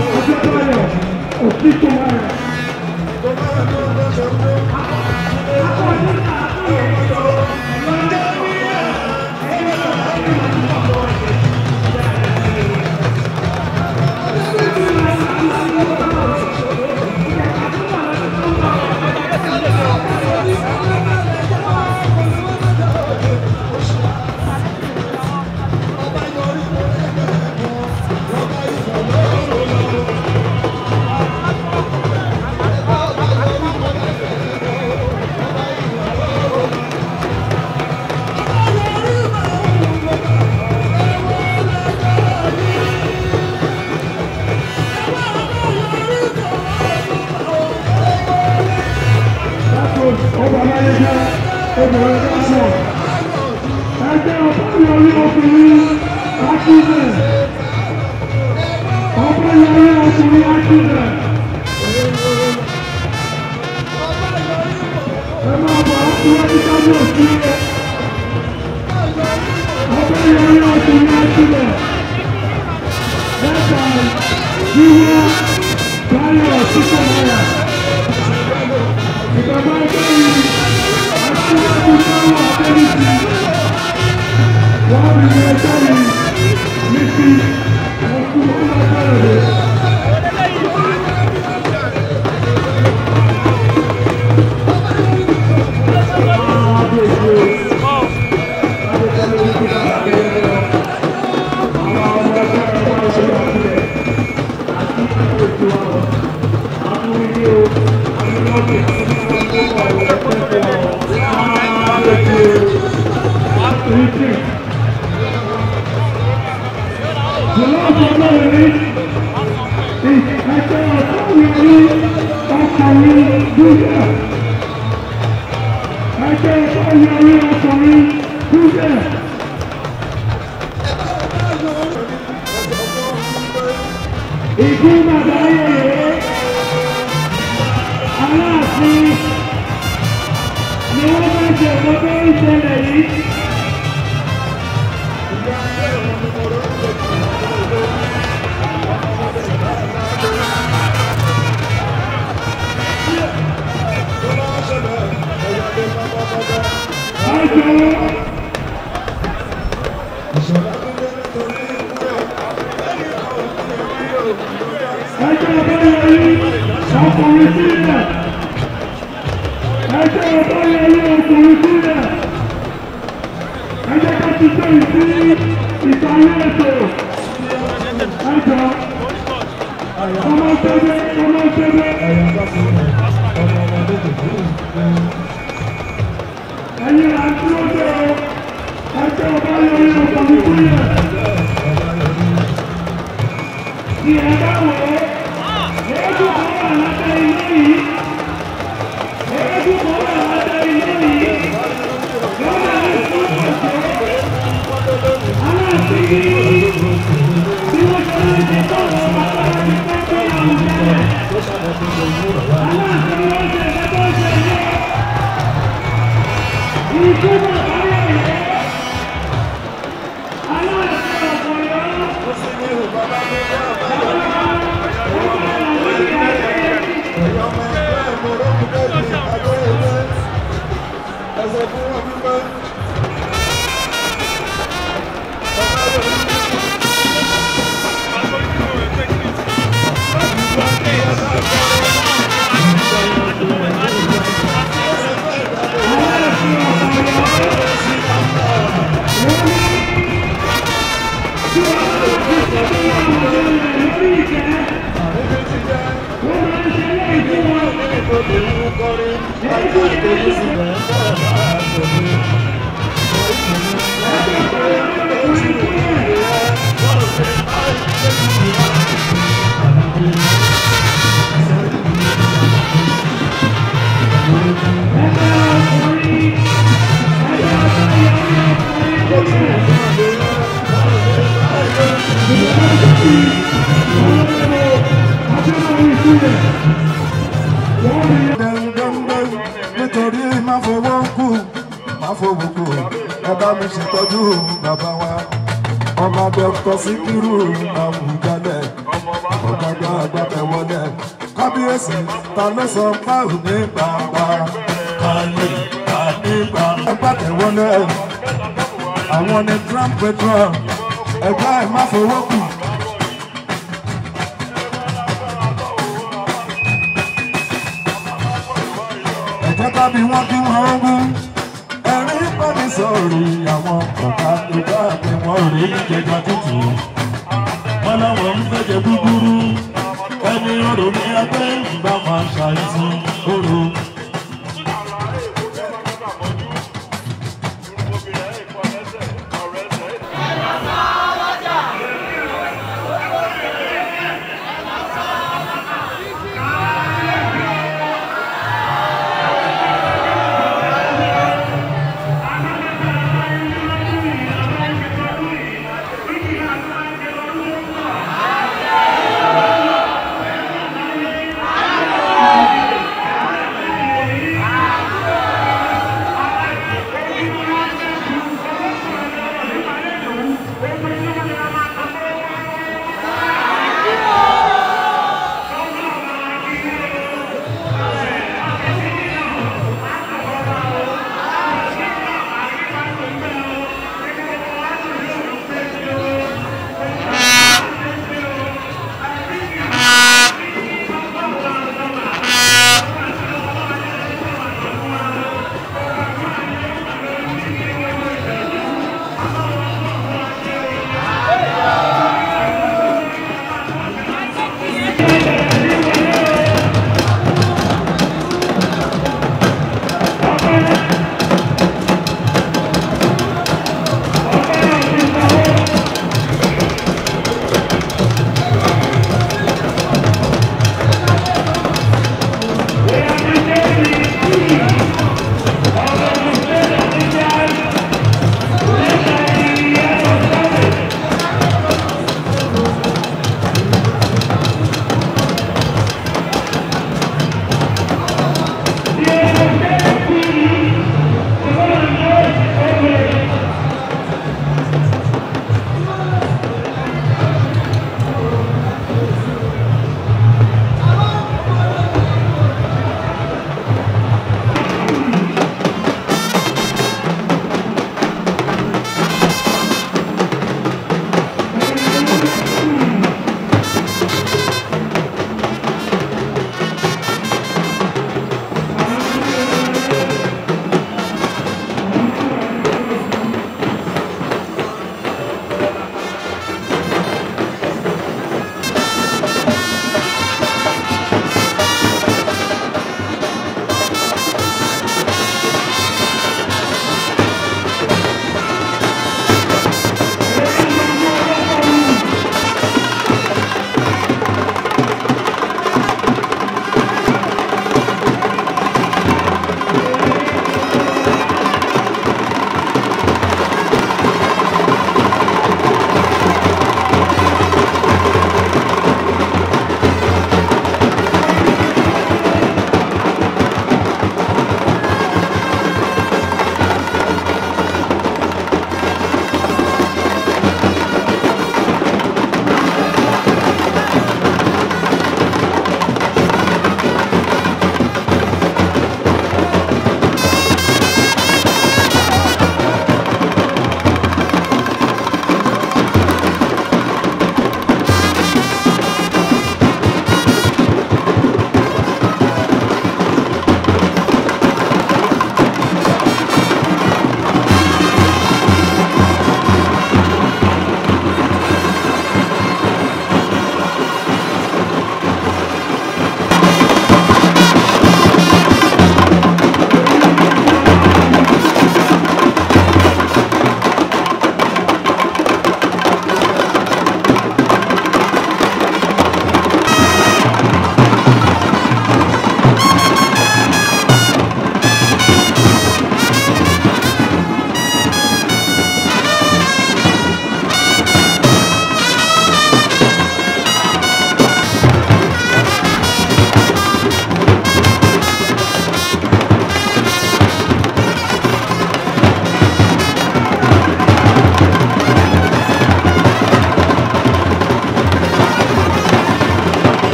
Adébáyọ̀ Òkìtòmáyà. Ẹgbẹ́ Ọbáyọrí obìnrin Akíbẹ̀. Ọbáyọrí ọkùnrin Akíbẹ̀. Ẹ máa bọ̀ síwájú kábíyèsí. Ọbáyọrí ọkùnrin Akíbẹ̀. Lẹ́tà wíwá Báyọ̀ Títẹ̀láyà. Ìjọba ẹgbẹ́ yìí aṣíwájú táwọn Adébísí. Wọ́n fi ẹjọ́ yìí ní ti ọkú ọlọ́gbẹ̀rẹ̀. The last one is Ẹgbẹ́ Ọbáyọrí ọkùnrin Dúdẹ̀. Ẹgbẹ́ Ọbáyọrí ọkùnrin Dúdẹ̀. Ìkú bàbá yẹ̀yẹ́ Aláàfin ni wọ́n bá jẹ ọ̀pọ̀ tó ń ṣẹlẹ̀ yìí. Ẹgbẹ́ Ọbáyọrí ọkùnrin sílẹ̀. Ẹgbẹ́ Ọbáyọrí ọkùnrin sílẹ̀. Ẹ jẹ́ ká ti gbé ìsí ìparí ètò. Ẹjọ́ ọmọ tẹ́lẹ̀ ọmọ tẹ́lẹ̀. Ẹ̀yin là ń dúró dé o. Ẹgbẹ́ Ọbáyọrí ọkùnrin sílẹ̀. Ní ẹ bá wọ̀ ọ́. Eégún kan wà lábẹ́ ilé yìí. Eégún kan wà lábẹ́ ilé yìí. Lọ́nà ní fún ọ̀sẹ̀. Aláàfin bí wọ́n ṣe ń ṣe tọ̀rọ̀ bàbá ti pẹ́ pé àwùjalẹ̀. Aláàfin ni wọ́n ṣe ẹ̀fẹ́ tó ṣe yẹ. Ikú bàbá yẹ̀yẹ́. Aláàfin ọ̀pọ̀yọ́. Nítorí má fowó kú, má fowó kú, ẹ bá mi ṣètọ́jú bàbá wa. Ọmọ Dr. Síkírù Àwùjalẹ̀, ọ̀gá Àgbà wọlé. Kábíyèsí ta ló sọ fáwọn ní bàbá? Kàlẹ́ àní bàbá wọlé. Àwọn ni Trump petrol ẹgbẹ́ ẹ̀ má fowó kù. Ẹ̀jẹ̀ tàbí wọ́n kí wọ́n wú. Ẹ̀rí bá mi sọ̀rọ̀ àwọn ọ̀gá ìgbà pé wọ́n rí jẹjọ tútù. Wọ́n láwọn ń fẹ́jẹ̀ búburú. Ẹni ọ̀rọ̀ mi ẹgbẹ́ ìgbà máa ṣàìsàn oró.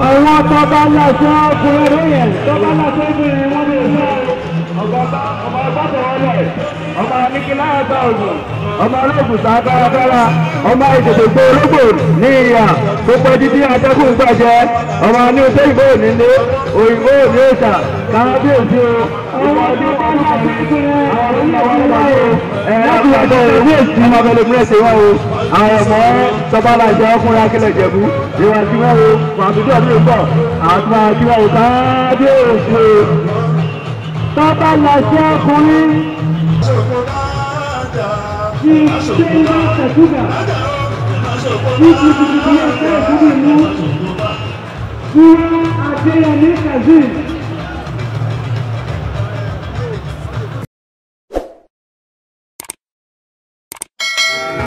Àwọn tọba láṣẹ ọkùnrin rẹ̀ tọba láṣẹ obìnrin wọ́n lè sọ ọba ọgbàtọ̀wọ́lẹ̀ ọba nígbìlá àgbà ògùn ọba olóògùn sáfẹ́rẹ́fẹ́ra ọba ìdòdògbò ológbò ní ìyà tó pẹ́ dídí atẹ́kùn gbàjẹ́ ọba ní oṣù ìbò nílé òyìnbó ní òòṣà kábíyèsí o ọba tọba láṣẹ ọkùnrin àwọn ọmọ tọba láṣẹ ọkùnrin akílẹ̀ jẹ̀bú ìwà tí wọ́n wo wàtúndọ̀ ní ìbọ̀ àti tí wọ́n wo kábíyèsí o tọba láṣẹ ọkùnrin tí ṣe ń bá tẹ̀síga ní ti ẹgbẹ́ ìdúró ìlú Gúrú Adéyẹmí Kazeem.